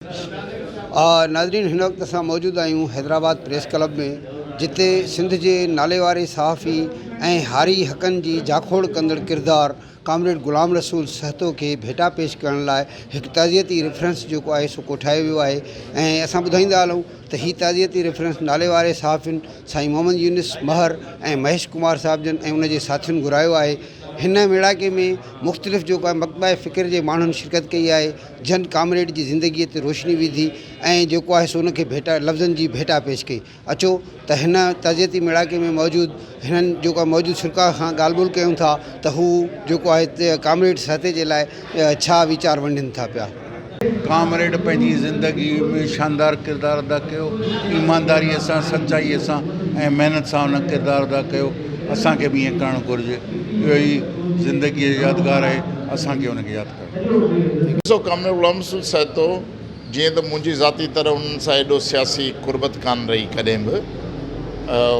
ناظرين هن وقت اسان موجود آهيون حيدرآباد پريس ڪلب ۾ جتي سنڌ جي ناليواري صحافي ۽ هاري حقن جي جاکوڙ ڪندڙ ڪردار ڪامريڊ غلام رسول سهتو کي ڀيٽا پيش ڪرڻ لاء هڪ تعزيتي ريفرنس جيڪو آهي سو ڪوٺايو ويو آهي ۽ اسان ٻڌائيندا هلون ته هي تعزيتي ريفرنس ناليواري صحافين سائين محمد يونس مهر ۽ مهيش ڪمار صاحب جن ۽ ان جي ساٿين گهرايو آهي هن ميڙاڪي ۾ مختلف جيڪو آهي مڪتبه فڪر جي ماڻهن شرڪت ڪئي آهي جن ڪامريڊ جي زندگيء تي روشني وڌي ۽ جيڪو آهي سو ان کي ڀيٽا لفظن جي ڀيٽا پيش ڪئي. اچو ته هن تعزيتي ميڙاڪي ۾ موجود هنن جيڪو آهي موجود شرڪاء کان ڳالهه ٻولهه ڪيون ٿا ته هو جيڪو آهي ڪامريڊ سهتي جي لاء ڇا ويچار ونڊين ٿا پيا. ڪامريڊ پنهنجي زندگيء ۾ شاندار ڪردار ادا ڪيو، ايمانداريء سان، سچائيء سان ۽ محنت سان هن ڪردار ادا ڪيو، اسان کي به ائين ڪرڻ گهرجي، اهو ئي زندگيء جو يادگار آهي، اسان کي ان کي ياد ڪرڻ. ڏسو ڪامريڊ غلام رسول سهتو جيئن ته منهنجي ذاتي طرح انهن سان ايڏو سياسي قربت ڪانه رهي ڪڏهن به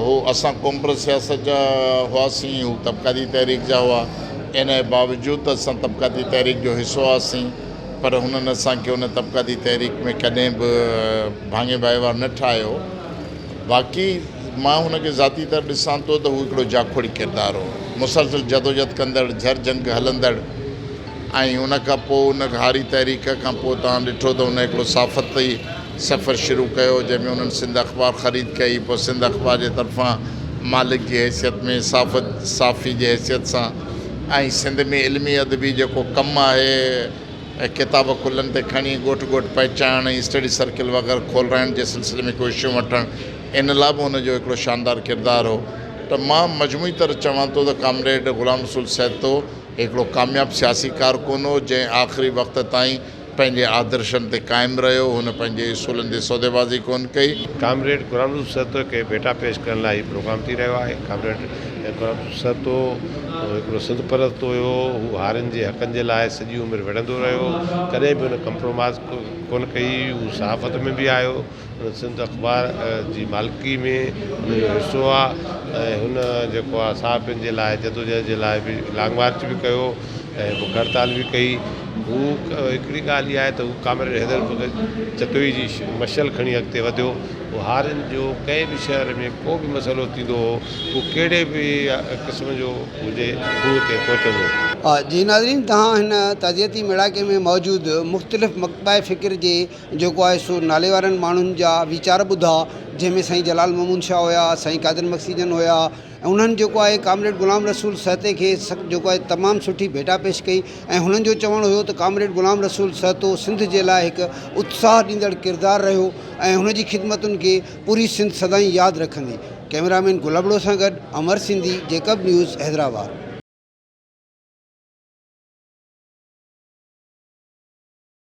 هو اسان قومپرست سياست جا هئاسين هو طبقاتي تحريڪ جا هئا ان جي باوجود ته اسان طبقاتي تحريڪ جو حصو هئاسين پر هنن اسان کي ان طبقاتي تحريڪ ۾ ڪڏهن به ڀاڱي ڀائيوار نه ٺاهيو باقي مان هن کي ذاتي طرح ڏسان ٿو ته هو هڪڙو جاکوڙي ڪردار هو. مسلسل جدوجھد ڪندڙ، جھر جھنگ هلندڙ ۽ ان کان پوء ان هاري تحريڪ کان پوء توهان ڏٺو ته هن هڪڙو صحافتي سفر شروع ڪيو جنهن ۾ انهن سنڌ اخبار خريد ڪئي پوء سنڌ اخبار جي طرفان مالڪ جي حيثيت ۾ صحافت صحافي جي حيثيت سان ۽ سنڌ ۾ علمي ادبي جيڪو ڪم آهي ۽ ڪتاب ڪلهن تي کڻي ڳوٺ ڳوٺ پهچائڻ ۽ اسٽڊي سرڪل وغيره کولرائڻ جي سلسلي ۾ ڪوششون وٺڻ ان لاء به هن جو هڪڙو شاندار ڪردار هو ته مان مجموعي طرح چوان ٿو ته ڪامريڊ غلام رسول سهتو هڪڙو ڪامياب سياسي ڪارڪن هو جنهن آخري وقت تائين پنهنجي آدرشن تي قائم رهيو هن پنهنجي اصولن تي سوديبازي ڪونه ڪئي. ڪامريڊ غلام رسول سهتو کي ڀيٽا پيش ڪرڻ لاء هي پروگرام ٿي رهيو آهي ڪامريڊ غلام رسول سهتو هڪڙو سنڌ پرست هيو، هو هارين جي حقن جي لاء سڄي عمر وڙهندو رهيو، ڪڏهن به هن ڪمپرومائز ڪونه ڪئي، هو صحافت ۾ به آيو، هن سنڌ اخبار جي مالڪي ۾ هن جو حصو آ ۽ هن جيڪو آ صحافين جي لاء جدوجهد جي لاء به لانگ مارچ به ڪيو ۽ بک هڙتال به ڪئي، هو هڪڙي ڳالهه اها آهي ته هو ڪامريڊ حيدر بخش جتوئي جي مشعل کڻي اڳتي وڌيو. هو هارين جو ڪنهن به شهر ۾ ڪو به مسئلو ٿيندو هو، هو ڪهڙي به قسم جو هجي، هو اتي پهچندو هو. جي ناظرين توهان هن تعزيتي ميڙاڪي ۾ موجود مختلف مڪتبه فڪر جي جيڪو آهي سو ناليوارن ماڻهن جا ويچار ٻڌا جنهن ۾ سائين جلال محمود شاهه هيا سائين قادر مگسي جن هيا ۽ انهن جيڪو آهي ڪامريڊ غلام رسول سهتي کي جيڪو آهي تمام سٺي ڀيٽا پيش ڪئي ۽ هنن جو چوڻ هيو ته ڪامريڊ غلام رسول سهتو سنڌ جي لاء هڪ اتساهه ڏيندڙ ڪردار رهيو ۽ هن جي خدمتن کي پوري سنڌ سدائين ياد رکندي. ڪئميرا مين گل ابڙو سان گڏ امر سنڌي، جيڪب نيوز، حيدرآباد.